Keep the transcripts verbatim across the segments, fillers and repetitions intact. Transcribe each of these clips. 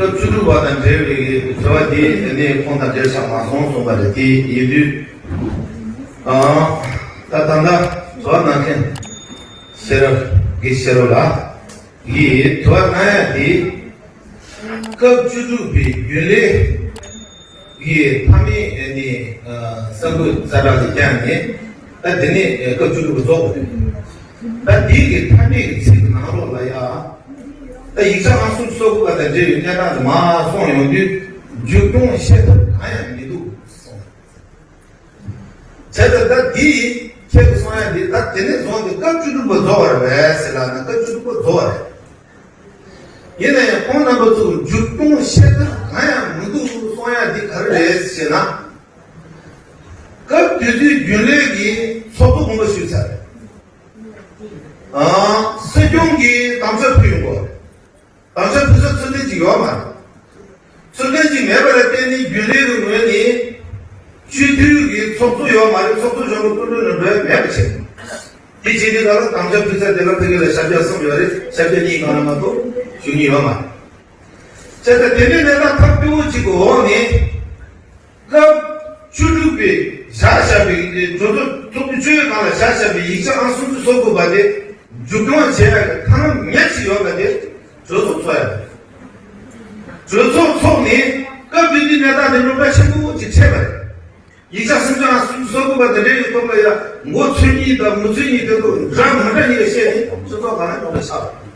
སྐབས་བཅུ་དྲུག་པ་དང་འབྲེལ་བའི་དྲི་བ་འདི་ནི་ཁོང་དང་འབྲེལ་ཆགས་མ་སོང་གསུངས་པ་རེད། དེ་ཡིན་དུས། ཨང་། ད་ད་ལྟ་དྲི་བ་གནང་མཁན་ཤེས་རབ་དགེ་ཤེས་རབ་ལགས་ཀྱིས་དྲི་བ་གནང་ཡ་དེ། སྐབས་བཅུ་དྲུག་པའི་རྒྱུན་ལས་ཀྱི་མཐའ་མའི་ནི་གསར་འགོད་གསལ་བསྒྲགས་དེ་བསྐྱངས་ནས། ད་དེ་ནས་སྐབས་བཅུ་དྲུག་པ་རྫོགས་པ་རེད། ད་འདི་གི་མཐའ་མའི་ཚིག་གི་ནང་ལོགས་ལ་ཡ། ད་ཡིག་ཆ་ཨང་སུམ་ཅུ་སོ་དགུ་པ་དང་འབྲེལ་བའི་གནས་སྟངས་དེ་མར་སོང་ཡོང་དུས་མཇུག་སྐྱོང་བཤད་ཐབས་གང་ཡང་མི་འདུག་གསུངས། བྱས་ཙང་ད་འདི་ཁྱེད་ཀྱིས་གསུང་ཡ་འདི་ད་དེ་ནས་བཟུང་སྟེ་སྐབས་བཅུ་དྲུག་པ་རྫོགས་པ་རེད་ཟེར་ལབ་ན་སྐབས་བཅུ་དྲུག་པ་རྫོགས་པ་རེད། ཡིན་ན་ཡང་ཁོང་རྣམ་པ་ཚོ་མཇུག་སྐྱོང་བཤད་ཐབས་གང་ཡང་མི་འདུག་གསུང་ཡ་འདི་ག་རེ་རེད་ཟེར་ན། སྐབས་དེ་དུས་རྒྱུན་ལས་ཀྱི་ཚོགས་གཙོ་དགོངས་པ་ཞུས་ཚར་རེད། ཨང་། སྲིད་སྐྱོང་གིས་དམ་བཅའ་ཕུལ་ཡོང་གོ། དམ་བཅའ་ཕུལ་ས་ཚུལ་ལྡན་ཅིག་ཡོད་མ་རེད། ཚུལ་ལྡན་ཅིག་མེད་པ་ལ་བརྟེན་ནས་རྒྱུན་ལས་ཀྱི་ངོས་ནས་སྤྱི་འཐུས་ཀྱི་ཚོགས་གཙོ་ཡོད་མ་རེད། ཚོགས་གཙོ་གཞོན་པ་སྐུ་མགྲོན་ལ་འགྲོ་ཡ་མེད་པ་བྱས། དེ་བྱས་དུས་ད་ལ་དམ་བཅའ་ཕུལ་ས་དེ་ལ་ཕ་གི་ལ་ཞབས་བཀྱག་གསུམ་ཡོད་རེད། ཞབས་བཀྱག་གཉིས་སྒང་ལ་མ་གཏོགས་ཞུ་མཁན་ཡོད་མ་རེད། བྱས་ཙང་དེ་འདྲའི་གནས་སྟངས་ཐབས་སྐྱོ་བོ་ཅིག་གི་འོག་ནས། སྐབས་བཅུ་དྲུག་པའི་བཞག་བཞག་པའི་གྲོས་ཚོགས་ཚོགས་དུས་བཅུ་ཡི་སྒང་ལ་བཞག་བཞག་པའི་ཡིག་ཆ་ཨང་སུམ་ཅུ་སོ་དགུ་པ་དེ་མཇུག་སྐྱོང་བྱེད་ཡག་གི་ཐབས་ལམ་ཉག་གཅིག་ཡོད་པ་དེ་གྲོས་ཚོགས་ཚོགས་ཡག་རེད། གྲོས་ཚོགས་ཚོགས་ནས་སྐབས་དེ་དུས་གནས་སྟངས་དེ་བློ་འདྲ་ཆེན་པོ་ཅིག་འཕྲད་པ་རེད། ཡིག་ཆ་སུམ་ཅུ་ཨང་སུམ་ཅུ་སོ་དགུ་པ་དེ་འདྲ་ཡི་ཐོག་ལ་ཡང་མགོ་ཚོས་གཉིས་དང་མི་ཚོས་གཉིས་དེ་ཚོ་འདྲ་མི་འདྲ་གཉིས་ལ་བཤད་ནས་སྤྱི་ཚོགས་གང་ལ་ཡོང་ལ་ཆགས་པ་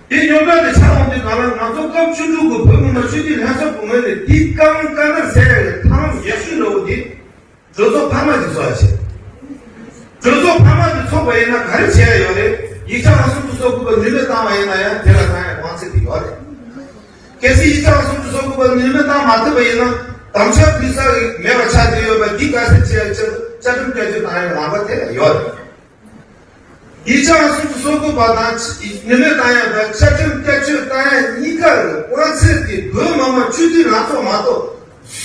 རེད། དེ་རྙོག་དྲ་དེ་ཆགས་འོང་དུས་གང་ལ་ང་ཚོ་སྐབས་བཅུ་དྲུག་གི་བོད་མི་མང་སྤྱི་འཐུས་ལྷན་ཚོགས་ཀྱི་ངོས་ནས་དེའི་དཀའ་ངལ་དཀའ་ངལ་སེལ་ཡག་གི་ཐབས་ལམ་ཡག་ཤོས་འདྲ་བོ་དེ་གྲོས་ཚོགས་འཕར་མ་དེ་ཚོགས་ཡག་བྱས། གྲོས་ཚོགས་འཕར་མ་དེ་ཚོགས་པ་ཡིན་ན་ག་རེ་བྱེད་ཡག་ཡོད་རེད། ཡིག་ཆ་ཨང་སུམ་ཅུ་སོ་དགུ་པ་ནུས་མེད་བཏང་བ་ཡིན་ན་ཡང་དེ་ལ་བཏང་ཡག་དབང་ཚད་དེ་ཡོད་རེད། གལ་སྲིད་ཡིག་ཆ་ཨང་སུམ་ཅུ་སོ་དགུ་པ་ནུས་མེད་བཏང་མ་ཐུབ་པ་ཡིན་ན་དམ་བཅའ་ཕུལ་ས་མེད་པ་ཆགས་བསྡད་ཡོད་པ་འདི་དཀའ་སེལ་བྱེད་ཡག་ཆེད་དུ་བཅའ་ཁྲིམས་བསྐྱར་བཅོས་བཏང་ཡག་ལམ་ཁ་དེ་ལ་ཡོད་རེད། ཡིག་ཆ་ཨང་སུམ་ཅུ་སོ་དགུ་པ་དང་ནུས་མེད་བཏང་ཡག་དང་བཅའ་ཁྲིམས་བསྐྱར་བཅོས་བཏང་ཡག་གཉིས་ཀ་གི་དབང་ཚད་དེ་བོད་མི་མང་སྤྱི་འཐུས་ལྷན་ཚོགས་མ་གཏོགས་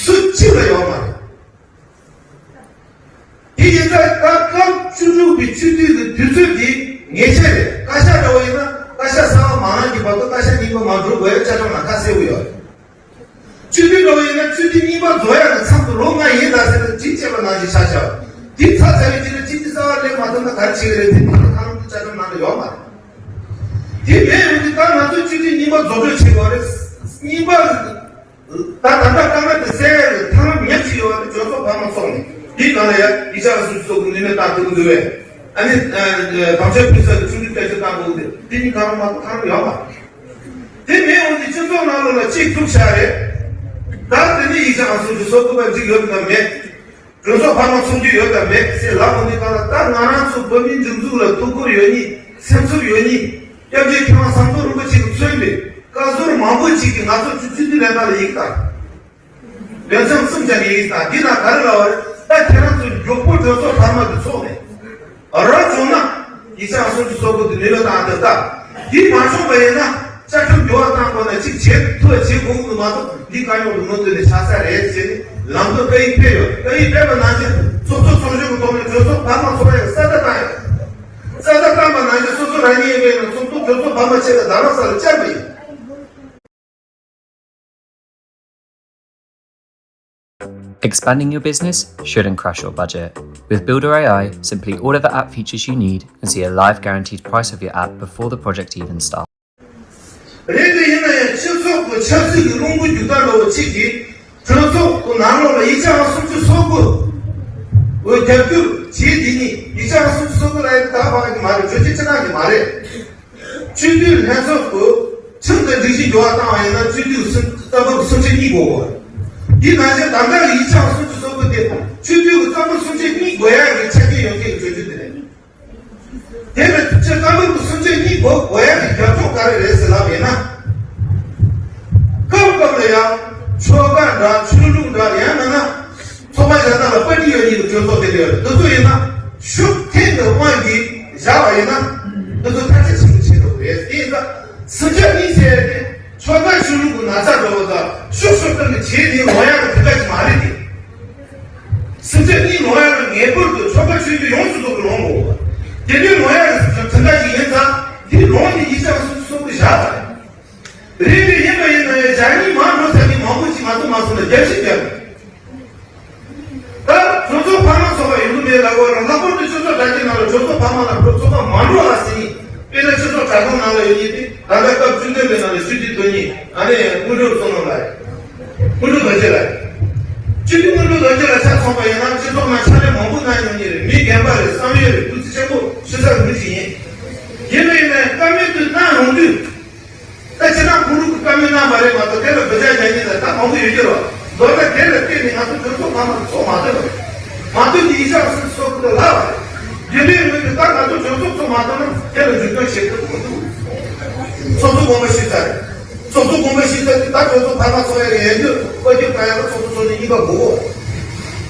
སུ་གཅིག་ལ་ཡོད་མ་རེད། དེ་ཡིན་ཙང་ད་སྐབས་བཅུ་དྲུག་པའི་སྤྱི་འཐུས་ཀྱི་དུས་ཚོད་དེ་ངེས་ཅན་རེད། བཀའ་ཤག་འདྲ་བོ་ཡིན་ན་བཀའ་ཤག་གསར་པ་མ་གནང་གི་བར་དུ་བཀའ་ཤག་རྙིང་པ་མ་འགྲོ་དགོས་ཡག་བཅའ་ཁྲིམས་ནང་ཁ་གསལ་པོ་ཡོད་རེད། སྤྱི་འཐུས་འགྲོ་བ་ཡིན་ན་སྤྱི་འཐུས་རྙིང་པ་རྫོགས་ཡག་གི་མཚམས་སུ་ལོ་ལྔ་ཡིན་ད་ཟེར་ནས་དྲིན་བཅས་པ་ནང་བཞིན་ཆ་བཞག་དེ་ཚར་ཚར་བའི་རྗེས་ལ་སྤྱི་འཐུས་གསར་པ་སླེབས་མ་ཐུབ་ན་ག་རེ་བྱེད་ཀྱི་རེད། དེ་དེ་ནི་ཁང་བཅའ་ཁྲིམས་ནང་ལ་ཡོད་མ་རེད། དེ་མེད་ཡོང་དུས་ད་ང་ཚོས་སྤྱི་འཐུས་རྙིང་པ་རྫོགས་སྤྲོད་བྱེད་དགོས་རེད། རྙིང་པ་ད་ད་ལྟ་དཀའ་ངལ་དེ་སེལ་ཡག་གི་ཐབས་ལམ་ཉག་གཅིག་ཡོད་པ་དེ་གྲོས་ཚོགས་འཕར་མ་ཚོགས་ནས་དེའི་ནང་ལ་ཡང་ཡིག་ཆ་སོ་སོ་གི་ནུས་མེད་བཏང་ཐུབ་ཀྱི་འདུག་བས། ཨ་ནི་དམ་བཅའ་ཕུལ་ས་གི་ཆུང་དུས་བསྐྱར་བཅོས་བཏང་དགོས་ཀྱི་འདུག་དེ་གཉིས་གང་རུང་མ་གཏོགས་ཐབས་ལམ་ཡོད་མ་རེད། དེ་མེད་འོང་དུས་སྤྱི་ཚོགས་ནང་ལོགས་ལ་གཅིག་ཐུག་བཞག་རེད། ད་དེ་ནས་ཡིག་ཆ་ཨང་སོ་སོ་སོ་དགུ་པ་འགྲིག་ཡོད་དམ་མེད། གྲོས་ཚོགས་འཕར་མ་ཚོགས་རྒྱུ་ཡོད་དམ་མེད་ཟེར་ལབ་འོང་དུས་གང་ལ་ད་ང་རང་ཚོ་བོད་མིའི་སྒྲིག་འཛུགས་ལ་ཐུགས་ཁུར་ཡོད་མཁན་སེམས་ཚོར་ཡོད་མཁན་སྐྱབས་རྗེ་མཁས་དབང་ཟམ་གདོང་རིན་པོ་ཆེ་གིས་མཚོན་པའི་བཀའ་ཟུར་མང་པོ་ཅིག་གིས་ང་ཚོ་སྤྱི་འཐུས་ལྷན་ཁང་ལ་ཡིག་དང་། ལས་མཚམས་གསུམ་ཀྱང་ཡིག་དང་འདི་ན་ག་རེ་ལབ་པ་རེད། ད་ཁྱེད་རང་ཚོ་མགྱོགས་པོ་གྲོས་ཚོགས་འཕར་མ་འདི་ཚོགས་ནས་རོགས་བྱུང་ན་ཡིག་ཆ་སོ་སོ་སོ་སོ་གི་ནུས་པ་བཏང་ཐུབ་ད། འདི་མ་བྱུང་བ་ཡིན་ན་བཅའ་ཁྲིམས་འགྱུར་བ་བཏང་དགོས་ན་གཅིག་བྱེད་ཐུབ་པ་བྱེད་དགོས་ཀྱི་མ་གཏོགས་འདི་དཀའ་རྙོག་གི་མུ་མཐུད་ནས་ཆགས་ས་རེད་ཟེར་ནས་ལམ་སྟོན་བཀའ་ཡིག་ཕེབས་ཡོད། བཀའ་ཡིག་ཕེབས་པ་ནང་བཞིན་ཚོགས་གཙོ་ཚོགས་གཞོན་གྱི་ཐོག་ནས་གྲོས་ཚོགས་འཕར་མ་ཚོགས་ཡག་གི་གསལ་བརྡ་བཏང་ཡོད། གསལ་བརྡ་བཏང་པ་ནང་བཞིན་སོ་སོ་རང་ཉིད་ཡིན་པས་ན་ཚོགས་གཙོ་གྲོས་ཚོགས་འཕར་མ་ཆེད་ལ་རྡ་རམ་ས་ལ་བཅར་བ་ཡིན། Expanding your business shouldn't crush your budget. With Builder A I, simply order the app features you need and see a live guaranteed price of your app before the project even starts. རེད་དེ་ཡིན་ན་ཡང་སྤྱི་ཚོགས་ཀྱི་ཆབ་སྲིད་ཀྱི་རླུང་བུ་རྒྱུག་སྟངས་འདྲ་བོ་གཅིག་གིས་གྲོས་ཚོགས་ཀྱི་ནང་ལོགས་ལ་ཡིག་ཆ་ཨང་སུམ་ཅུ་སོ་དགུ་འོ་རྒྱབ་སྐྱོར་བྱས་དེ་ནི་ཡིག་ཆ་ཨང་སུམ་ཅུ་སོ་དགུ་ལ་ཡང་ད་བག་གི་མ་རེད། གྲོས་ཆོད་ཅི་གནང་གི་མ་རེད། སྤྱི་འཐུས་ལྷན་ཚོགས་ཀྱི་ཁྲིམས་དང་སྒྲིག་གཞི་འགྱུར་བ་བཏང་བ་ཡིན་ན་སྤྱི་འཐུས་སུམ་རྩ་འབོར་སུམ་ཆ་གཉིས་དགོས་གོ། འདི་ནང་བཞིན་ད་ལྟ་གི་ཡིག་ཆ་སུམ་ཅུ་སོ་དགུ་དེ་སྤྱི་འཐུས་ཀྱི་རྩ་འབོར་སུམ་ཆ་གཉིས་དགོས་ཡག་གི་ཆ་རྐྱེན་ཡོད་མཁན་གྱི་གྲོས་ཆོད་དེ་རེད། དེ་ལ་སྤྱི་རྩ་འབོར་གྱི་སུམ་ཆ་གཉིས་དགོས་དགོས་ཡག་གི་རྒྱབ་ལྗོངས་ག་རེ་རེད་ཟེར་ལབ་ཡིན་ན། སྐབས་སྐབས་ལ་ཡང་ཆོལ་ཁ་འདྲ་ཆོས་ལུགས་འདྲ་ཡང་མིན་ན། ཚོགས་པ་གཞན་དག་ལ་པར་ཊི་ཡོད་མཁན་གྱི་གྲོས་ཚོགས་དེ་འདྲ་ཡོད་རེད། འདི་ཚོ་ཡིན་ན་ཤུགས་ཐེངས་འདི་དབང་གིས་བཞག་པ་ཡིན་ན་འདི་ཚོ་ཐག་གཅོད་ཆེན་པོ་བྱེད་ཐུབ་ཀྱི་རེད། དེ་ཡིན་ཙང་སུམ་ཆ་གཉིས་ཟེར་ཏེ་ཆོལ་ཁ་ཆོས་ལུགས་ཀྱི་ན་ཚ་འདྲ་བོ་དང་ཤུགས་ཤུགས་ཐོན་ནས་བྱས་ནས་ལོང་ཡག་གི་དེ་ག་ཅིག་མ་རེད་དེ། སུམ་ཆ་གཉིས་ལོང་ཡག་ལ་ངེས་པར་དུ་ཆོལ་ཁ་ཆོས་བརྒྱུད་ཡོངས་སུ་རྫོགས་པའི་ལོང་དགོས། དེ་འདྲའི་ལོང་ཡག་གི་དེ་ག་ཅིག་ཡིན་ཙང་དེ་ལོང་ནས་ཡིག་ཆ་སོ་སོ་སོ་སོ་བཞག་ཚར། རེད་དེ་ཡིན་པ་ཡིན་ན་ཡང་ རྒྱབ་ཤིག་རྒྱབ། ད་གྲོས་ཚོགས་འཕར་མ་ཚོགས་པ་ཡོང་གི་མེད་ལབ་དགོས་རུང་། ལྷག་པར་དུ་སྤྱི་ཚོགས་དྲ་རྒྱའི་ནང་ལ་གྲོས་ཚོགས་འཕར་མ་ལ་གྲོས་ཚོགས་པ་མ་འགྲོ་ལ་ཟེར་ཡིན། དཔེར་ན་སྤྱི་ཚོགས་དྲ་ཁང་ནང་ལ་ཡོད་ཡིན་ཏེ། ད་ལྟ་སྐབས་བཅུ་བདུན་པའི་ནང་ལ་ཞུ་སྒྲིག་དོན་གཉིས། ཨ་ནི་དངོས་གྲུབ་བསོད་ནམས་ལགས། དངོས་གྲུབ་རྡོ་རྗེ་ལགས། སྤྱི་འཐུས་དངོས་གྲུབ་རྡོ་རྗེ་ལགས་ཆ་མཚོན་པ་ཡིན་ན། སྤྱི་ཚོགས་ནང་ཕྱག་ལས་མང་པོ་གནང་མྱོང་མཁན་རེད། མི་རྒན་པ་རེད། བསམ་ཡས་རེད། ཐུགས་རྗེ་ཆེན་པོ་ཞུ་ས་མི་ཞིག་ཡིན། ཡིན་པ་ཡིན་ནའི་བཀའ་མོལ་དུ་གནང་ཡོང་དུས། ད་ཁྱེད་རང་ཁོང་ཁྲོ་གི་བཀའ་མོལ་གནང་བ་རེད་མ་གཏོགས། དེ་ལ་འབུད་ཆ་རྒྱག་མཁན་ད་ལྟ་མང་པོ་ཡོད་ཀྱི་རེད། མདོར་ན་དེ་ལ་བརྟེན་ནས་ང་ཚོ་གྲོས་ཚོགས་ཚང་མ་ཚོགས་མ་ཐུབ་པ་རེད། མ་ཐུབ་ནས་ཡིག་ཆ་སོ་སོ་ཚོགས་ཀྱི་ལབ་པ་རེད། རྒྱུན་ལས་ངོས་ཀྱིས་ད་ང་ཚོ་གྲོས་ཚོགས་ཚོགས་མ་ཐུབ་ན་དེ་ལ་འཇུག་སྐྱོང་བྱེད་ཐུབ་མི་འདུག། ཚོགས་གཙོ་དགོངས་པ་ཞུས་ཚར་རེད། ཚོགས་གཙོ་དགོངས་པ་ཞུས་ཚར་དུས། ད་གྲོས་ཚོགས་འཕར་མ་ཚོགས་ཡ་གི་ཡན་དུ་བཀའ་བརྒྱུད་ཀ་ཡ་ལ་ཚོགས་གཙོ་ཚོགས་གཙོ་གཉིས་ཀ་དགོས་གོ།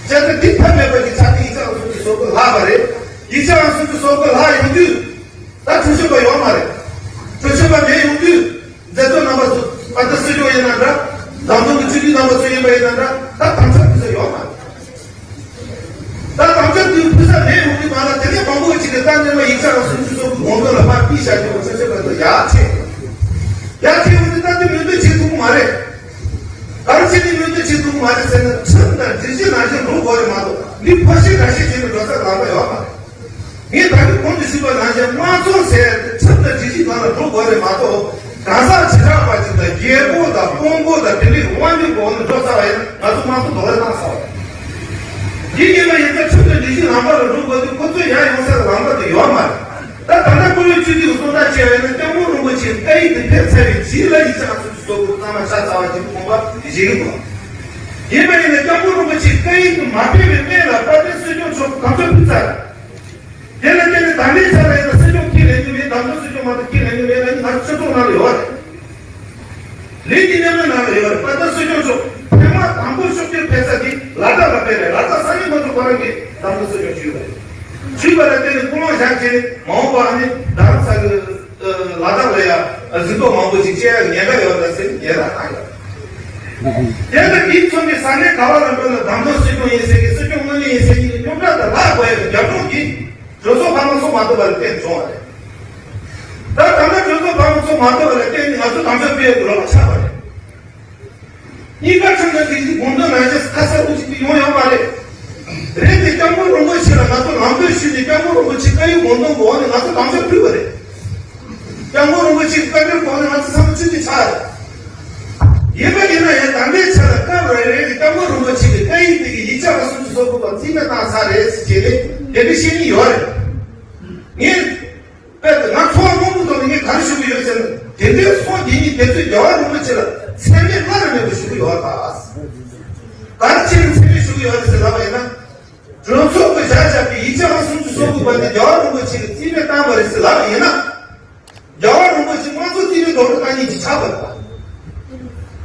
བྱས་ཙང་དེ་ཐབས་མེད་པ་གི་ཆ་ནས་ཡིག་ཆ་སོ་སོ་ཚོགས་ཀྱི་ལབ་པ་རེད། ཡིག་ཆ་སོ་སོ་ཚོགས་ཀྱི་ལབ་ཡོང་དུས། ད་གྲོས་ཆོད་པ་ཡོད་མ་རེད། གྲོས་ཆོད་པ་མེད་ཡོང་དུས། མཛད་གཙོ་རྣམ་པ་ཚོ། ཨ། ད་སྲིད་སྐྱོང་ཡིན་ན་འདྲ། བདམས་ཐོན་གྱི་སྤྱི་འཐུས་རྣམ་པ་ཚོ་ཡིན་པ་ཡིན་ན་འདྲ། ད་དམ་བཅའ་ཕུལ་ས་ཡོད་མ་རེད། ད་དམ་བཅའ་དེ་ཕུལ་ས་མེད་ཡོང་དུས། མ་ལ་དེ་ནས་མང་པོ་ཅིག་གིས་ད་ནས་མ་ཡིག་ཆ་ལ་སུམ་ཅུ་སོ་དགུ་དགོངས་དོན་ལ་ཕར་ཕུད་བཞག་རྒྱུ་གྲོས་ཆོད་པ་དེ་ཡག་ཆེ། ཡག་ཆེ་ཡོང་དུས། ད་དེ་མོས་མཐུན་བྱེད་ཐུབ་ཀྱི་མ་རེད། ག་རེ་བྱས་ནས་མོས་མཐུན་བྱེད་ཐུབ་ཀྱི་མ་རེད་ཟེར་ན། ཁྲིམས་དང་སྒྲིག་གཞི་ནང་བཞིན་འགྲོ་དགོས་རེད་མ་གཏོགས། མི་ཕར་ཤུགས་རང་ཤུགས་བྱས་ནས་འགྲོ་ས་ལམ་ཁ་ཡོད་མ་རེད། ངས་ད་གིན་གོང་དུ་ཞུས་པ་ནང་བཞིན། དམངས་གཙོ་ཟེར་ཁྲིམས་དང་སྒྲིག་གཞི་སྒང་ལ་འགྲོ་དགོས་རེད་མ་གཏོགས། གང་ཟག་བྱེ་བྲག་པ་ཅིག་དང་། རྒྱལ་པོ་དང་དཔོན་པོ་དང་དེ་འདྲའི་དབང་སྒྱུར་སྒང་ལ་འགྲོ་ཚར་བ་ཡིན་ན། ང་ཚོ་དམངས་གཙོ་རྡོག་རོལ་བཏང་ཚར་བ་རེད། འདི་ཡིན་པ་ཡིན་ཙང་། ཁྲིམས་དང་སྒྲིག་གཞི་ལམ་ཁ་ལ་འགྲོ་དགོས་དུས། ཁོ་ཚོས་ཡར་ཡོང་ས་ལ་ལམ་ཁ་དེ་ཡོད་མ་རེད། ད་ད་ལྟ་བཀུར་འོས་སྤྱི་འཐུས་ཀྱི་གསུང་སྟངས་བྱས་པ་ཡིན་ན། སྐྱབས་མགོན་རིན་པོ་ཆེའི་བཀའ་ཡིག་དེ་ཕེབས་ཚར་བའི་རྗེས་ལ་ཡིག་ཆ་སོ་སོ་ཚོགས་པ་ཚང་མ་ཆ་ཚང་བ་ཅིག་དགོངས་པ་བཞེས་ཀྱི་འདུག། ཡིན་པ་ཡིན་ན། སྐྱབས་མགོན་རིན་པོ་ཆེའི་བཀའ་ཡིག་དེ་མ་ཕེབས་པའི་སྔོན་ལ་དཔལ་ལྡན་སྲིད་སྐྱོང་མཆོག་དམ་བཅའ་ཕུལ་ཚར། དེ་ལ་བརྟེན་ནས་ད་ལྟའི་ཆ་ལ་ཡིན་ན་སྲིད་སྐྱོང་ཁས་ལེན་རྒྱུ་མེད། བདམས་ཐོན་སྲིད་སྐྱོང་མ་གཏོགས་ཁས་ལེན་རྒྱུ་མེད་ལབ་མཁན་ང་ཚོ་སྤྱི་ཚོགས་ནང་ལ་ཡོད་རེད། ལས་ཀྱི་གནས་མལ་ནང་ལ་ཡོད་རེད། དཔལ་ལྡན་སྲིད་སྐྱོང་མཆོག་ཐེངས་མ་དང་པོ་ཕྱོགས་བསྐྱོད་ཕེབས་ས་དེ་ལ་དྭགས་ལ་ཕེབས་རེད། ལ་དྭགས་ས་གནས་མང་ཚོགས་ཁོ་རང་གིས་བདམས་ཐོན་སྲིད་སྐྱོང་ཞུས་པ་རེད། ཞུས་པ་ལ་བརྟེན་ནས་སྐུལ་སློང་བཞག་བྱས་ནས། མ་འོངས་པ་ཨ་ནི་རྡ་རམ་ས་ལ་དྭགས་ལ་ཡ་གཟིགས་རྟོག་མང་པོ་ཞིག་བྱེད་ཡ་ཉེན་ཁ་ཡོད་ད་ཟེར་ཉེན་བརྡ་བཏང་ཡོད། དེ་ལྟར་འདི་མཚོན་ནས་ས་གནས་ག་བ་ལ་འགྲོ་ན། བདམས་ཐོན་སྲིད་སྐྱོང་ཡིན་ཟེར་གྱི། སྲིད་སྐྱོང་དངོས་གནས་ཡིན་ཟེར་གྱི་རྙོག་དྲ་དང་ལྷག་དགོས་ཡ་རྒྱབ་ལྗོངས་ཀྱིས་གྲོས་ཚོགས་འཕར་མ་ཚོགས་མ་ཐུབ་པ་ལ་བརྟེན་བྱུང་བ་རེད། ད་ད་ལྟ་གྲོས་ཚོགས་འཕར་མ་ཚོགས་མ་ཐུབ་པ་ལ་བརྟེན་ནས་ང་ཚོ་དམ་བཅའ་ཕུལ་ཡ་གི་རོགས་པ་ཆགས་པ་རེད། གཉིས་ཀ་ཁྲིམས་དང་སྒྲིག་གཞི་དགོངས་དོན་ནང་བཞིན་ཁ་གསལ་པོ་ཞིག་ཡོང་ཡོད་མ་རེད། རེད་དེ། སྐྱབས་མགོན་རིན་པོ་ཆེ་ལ་ང་ཚོ་ལམ་སྟོན་ཞུས་ནས། སྐྱབས་མགོན་རིན་པོ་ཆེའི་བཀའ་ཡིག་དགོངས་དོན་གྱི་འོག་ནས་ང་ཚོ་དམ་བཅའ་ཕུལ་བ་རེད། སྐྱབས་མགོན་རིན་པོ་ཆེའི་བཀའ་འཁྲོལ་འོག་ནས་ང་ཚོ་ཚང་མ་ཆུད་ཟོས་ཆགས་རེད། ཡིན་པ་ཡིན་ན་ཡང་། ད་ལྟའི་ཆ་ལ་སྐབས་རེ་རེ་གི་སྐྱབས་མགོན་རིན་པོ་ཆེ་གི་བཀའ་ཡིག་དེ་གི་ཡིག་ཆ་ལ་སུམ་ཅུ་སོ་དགུ་པ་རྩིས་མེད་བཏང་ཚར་རེད་ཟེར་བྱས་ནས་དེ་འདྲ་བཤད་མཁན་ཡོད་རེད། ངས། དཔེར་ན་ང་ཚོ་བ་མང་པོ་ཐོག་ནས་ངས་ག་རེ་ཞུ་གི་ཡོད་ཟེར་ན། དེ་འདྲའི་སོང་དེ་ཉིད་དེ་ཚོས་རྒྱལ་བ་རིན་པོ་ཆེ་ལ་མཚན་སྨད་སླར་མེད་པར་ཞུ་གི་ཡོད་པ་དང་། ག་རེ་བྱས་ནས་མཚན་སྨད་ཞུ་གི་ཡོད་རེད་ཟེར་ལབ་པ་ཡིན་ན། གྲོས་ཚོགས་ཀྱིས་བཞག་བཞག་པའི་ཡིག་ཆ་ཁག་སུམ་ཅུ་སོ་དགུ་པ་དེ་རྒྱལ་བ་རིན་པོ་ཆེ་གིས་རྩིས་མེད་བཏང་བ་རེད་ཟེར་ལབ་པ་ཡིན་ན། རྒྱལ་བ་རིན་པོ་ཆེ་དམངས་གཙོ་རྩིས་མེད་རྡོག་རོལ་བཏང་མཁན་ཅིག་ཆགས་པ་རེད་པ།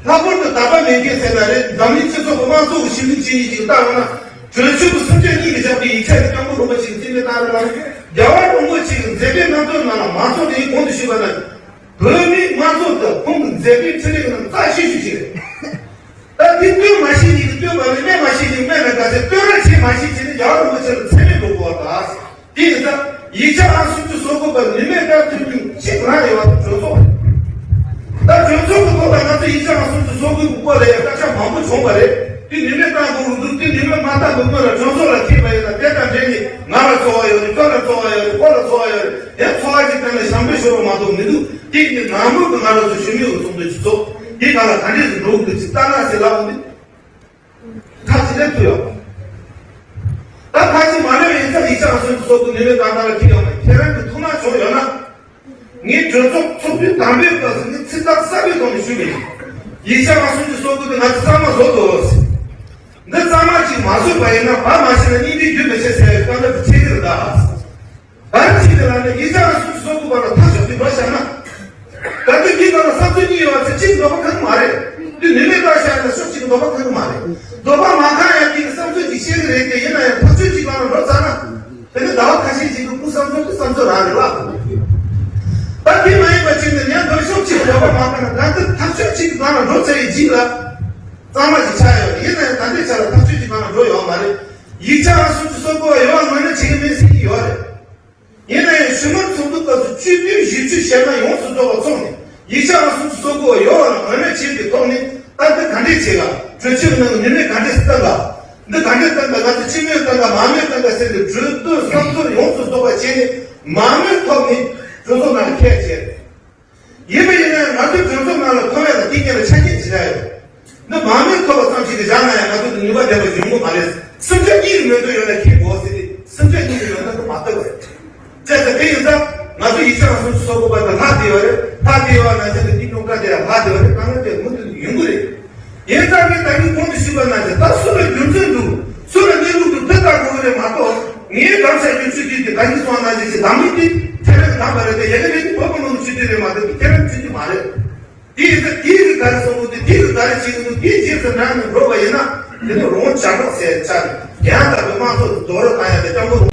ལྷག་པར་དུ་དག་པ་མེད་མཁན་ཟེར་ན་རེད། འཛམ་གླིང་སྤྱི་ཚོགས་ཀྱི་དམངས་གཙོ་གི་གཞི་ལུགས་ཅན་ཡིན་ཅིག་ལྟ་འོང་ན། གྲོས་ཆོད་ཀྱི་སུམ་ཆ་གཉིས་ལ་བཞག་པའི་ཡིག་ཆ་དེ་སྐྱབས་མགོན་རིན་པོ་ཆེ་གིས་རྩིས་མེད་བཏང་རེད་ལ། རྒྱལ་བ་རིན་པོ་ཆེ་གི་མཛད་པའི་རྣམ་ཐར་ནང་ལ་མ་ཚོགས་ཏེ། ཡིན་གོང་དུ་ཞུས་པ་ནང་བཞིན། བོད་མིའི་དམངས་གཙོ་དང་ཁོང་གི་མཛད་པའི་འཕྲིན་ལས་ཀྱི་རྣམ་རྩ་ཆེ་ཤོས་ཤིག་རེད། ད་འདི་བསྟོད་མ་ཤེས་ཉིད་ཀྱིས་བསྟོད་པ་ལས། སྨད་མ་ཤེས་ཉིད་སྨད་ན་དགའ་ཟེར། བསྟོད་ར་བྱེད་མ་ཤེས་བྱས་ནས་རྒྱལ་བ་རིན་པོ་ཆེ་ལ་མཚན་སྨད་འགྲོ་དགོས་པ་དང་། དེ་ཡིན་ཙང་ཡིག་ཆ་ཨང་སུམ་ཅུ་སོ་དགུ་པ་ནུས་མེད་ལྟར་ཐུབ་རྒྱུ་གཅིག་རང་རེ་བ་དང་གྲོས་ཚོགས། ད་གྲོས་ཚོགས་ཀྱི་ཐོག་ལ་ང་ཚོ་ཡིག་ཆ་ཨང་སུམ་ཅུ་སོ་དགུ་གི་སྐོར་ལ་ཡང་སྐད་ཆ་མང་པོ་བྱུང་བ་རེད། དེ་ནུས་མེད་བཏང་དགོས་ཀྱི་འདུག། དེ་ནུས་མེད་མ་བཏང་དགོས་སྐོར་ལ་གྲོས་ཚོགས་ལ་ཐེབས་པ་ཡིན་ན། དེ་དང་འབྲེལ་ནས་ང་ལ་ཚོར་བ་ཡོད་རེད། ཁྱོད་ལ་ཚོར་བ་ཡོད་རེད། ཁོ་ལ་ཚོར་བ་ཡོད་རེད། ཡང་ཚོར་བ་ཅིག་བཏོན་ན་ཞང་པོའི་ཤོ་རོ་མ་གཏོགས་མི་འདུག། དེ་ནི་ནང་ཁུལ་དུ་ང་རང་ཚོ་ཞུ་མི་ཡོད་ཚོགས་འདུ་ཅིག་ཚོགས། དེའི་སྒང་ལ་ག་འདྲས་སུ་འགྲོ་དགོས་ཅིག་ལྟ་ན་ཟེར་ལབ་འོང་དུས། ཁ་ཅིག་སླེབས་ཐུབ་ཡོད། ད་ཁ་ཅིག་མ་སླེབས་པ་ཡིན་ཙང་ཡིག་ཆ་ཨང་སུམ་ཅུ་སོ་དགུ་ནུས་མེད་བཏང་སྟངས་ལ་ཁྱེད་ཡོང་བ། ཁྱེད་རང་གི་ཐུགས་སྣང་བྱུང་ཡོད་ན། ངས་གྲོས་ཚོགས་ཚོགས་དུས་དང་པོའི་སྐབས་སུ་ངས་ཚིག་ཐག་གསལ་པོའི་ཐོག་ནས་ཞུས་པ་ཡིན། ཡིག་ཆ་ཨང་སུམ་ཅུ་སོ་དགུ་དེ་ང་ཚོ་གཙང་མ་བཟོ་དགོས། འདི་གཙང་མ་ཅིག་མ་བཟོས་པ་ཡིན་ན། བ་མ་བྱས་ན་སྙིང་རྗེ་རྒྱུན་མི་ཆད་ཟེར་བའི་སྐབས་ལ་འདི་ཆད་ཀྱི་རེད་ད། ག་རེ་བྱས་ཏེ་ལབ་ན། ཡིག་ཆ་ཨང་སུམ་ཅུ་སོ་དགུ་པ་ལ་ཐག་ཆོད་དེ་འགྲོ་བཞག་ན། ད་ལྟ་འདི་ནང་ལ་བསམ་ཚུལ་གཉིས་ཡོད་པ་ཚེ་གཅིག་འདོད་པ་ཁེངས་མ་རེད། འདི་ནུས་མེད་བཏང་བཞག་ན་ཕྱོགས་གཅིག་འདོད་པ་ཁེངས་མ་རེད། འདོད་པ་མ་ཁེངས་ཡ་གཅིག་གི་བསམ་ཚུལ་གཅིག་བཤད་གི་རེད་དེ། ཡིན་ན་ཡང་ཐག་ཆོད་གཅིག་ལ་འགྲོ་ཚར་ན། དེ་ནི་ཟླ་བ་ཁ་ཤས་ཤིག་གི་སྐུ་བསམ་ཚུལ་དེ་བསམ་ཚུལ་རང་རེད་ལ། ད་དེ་མ་ཡིན་པ་ཅིག་ནི་ཡང་འདོད་ཕྱོགས་གཅིག་འདོད་པ་མ་ཁེངས་ན། ད་ལྟ་ཐག་ཆོད་གཅིག་གི་སྒང་ལ་འགྲོ་ཚར་བའི་རྗེས་ལ་གཙང་མ་ཞིག་ཆགས་ཡོད་རེད། ཡིན་ན་ཡང་ད་ལྟའི་ཆ་ལ་ཐག་ཆོད་གཅིག་སྒང་ལ་འགྲོ་ཡོད་མ་རེད། ཡིག་ཆ་ཨང་སུམ་ཅུ་སོ་དགུ་པ་ཡོད་པ་ངོས་ལེན་བྱེད་ཀྱི་མེད་ཟེར་གྱི་ཡོད་རེད། ཡིན་ན་ཡང་ཞུ་མོལ་ཚོགས་འདུ་སྐབས་སུ་བཅུད་བསྡུས་ཞིབ་འཇུག་ཞལ་མ་ཡོངས་སུ་རྫོགས་པ་ཚོགས་ནས། ཡིག་ཆ་ཨང་སུམ་ཅུ་སོ་དགུ་པ་ཡོད་པ་ལ་ངོས་ལེན་བྱེད་པའི་ཐོག་ནས། ད་ལྟ་ག་འདྲས་བྱེད་ག། གྲོས་ཆོད་ནང་ནུས་མེད་ག་འདྲས་བཏང་ག་འདི་ག་འདྲས་བཏང་ག་ང་ཚོ་སྤྱི་མོས་བཏང་ག་མ་མོས་བཏང་ག་ཟེར་ཏེ་གྲོས་བསྡུར་བསམ་ཚུལ་ཡོངས་སུ་རྫོགས་པ་བྱས་ནས་མ་མོས་ཐོག་ནས་གྲོས་ཚོགས་ནང་ཁས་བྱས། ཡིན་པ་ཡིན་ན་ང་ཚོའི་གྲོས་ཚོགས་ནང་ལ་མཐོང་ཡ་ལ་དེ་གཉིས་ལ་ཆ་རྐྱེན་ཇི་འདྲ་ཡོད། འདི་མ་མོས་ཐོག་བསམ་ཞིག་གི་བཞག་ན་ཡང་ང་ཚོ་འདི་ནུས་པ་ལྡན་པ་ཡོང་གི་མ་རེད། སེམས་ཅན་གཉིས་ཀྱི་མོས་མཐུན་ཡོད་ན་ཁེ་གོ་ཟེར་ཏེ་སེམས་ཅན་གཉིས་ཀྱི་ཡོད་ན་འདི་མ་ལྟ་བ་རེད། བྱས་ཙང་དེ་ཡིན་ཙང་ང་ཚོ་ཡིག་ཆ་རང་སོ་སོ་གོ་བ་དང་ལྷག་བསྡད་ཡོད་རེད། ལྷག་བསྡད་ཡོད་ན་ཚེ་འདི་འདི་སྙོམས་ཁ་དེ་ཡང་ལྷག་བསྡད་ཡོད་རེད། དཀའ་ངལ་དེ་མུ་མཐུད་ནས་ཡོང་གི་རེད། ཡིན་ཙང་ངས་ད་རིང་གོང་དུ་ཞུས་པ་ནང་བཞིན་ད་སུ་ལ་རྒྱུ་མཚན་འདུག་སུ་ལ་གནས་ལུགས་འདུག་དེ་ལྟ་དགོས་ཀྱི་རེད་མ་གཏོགས། ངས་གཏམ་བཤད་རྒྱུ་ཆུ་དུས་དེ་ད་གིན་སོང་ན་ཞིག་ཞིག་དམ་ལུགས་དེ་ཐེ་རེ་དམ་པ་རེད་དེ་ཡ་གི་རེད་དེ་བོད་པ་མང་ཆུ་དུས་རེད་མ་གཏོགས་དེ་ཐེ་རེ་ཆུ་དུས་མ་རེད། དེ་ཡིན་ཙང་དེ་གི་ག་རེ་གསུང་གི་འདུག་དེ་གི་ག་རེ་བྱེད་ཀྱི་འདུག་དེ་རྗེས་སུ་འབྲང་ནས་འགྲོ་བ་ཡིན་ན་དེ་ནི་རོང་བྱ་གྲོགས་ཟེར་ཆགས་ནས་ཡང་དག་པའི་དམངས་གཙོ་རྡོག་རོལ་བཏང་ཡ་དེ་སྐྱབས་མགོན་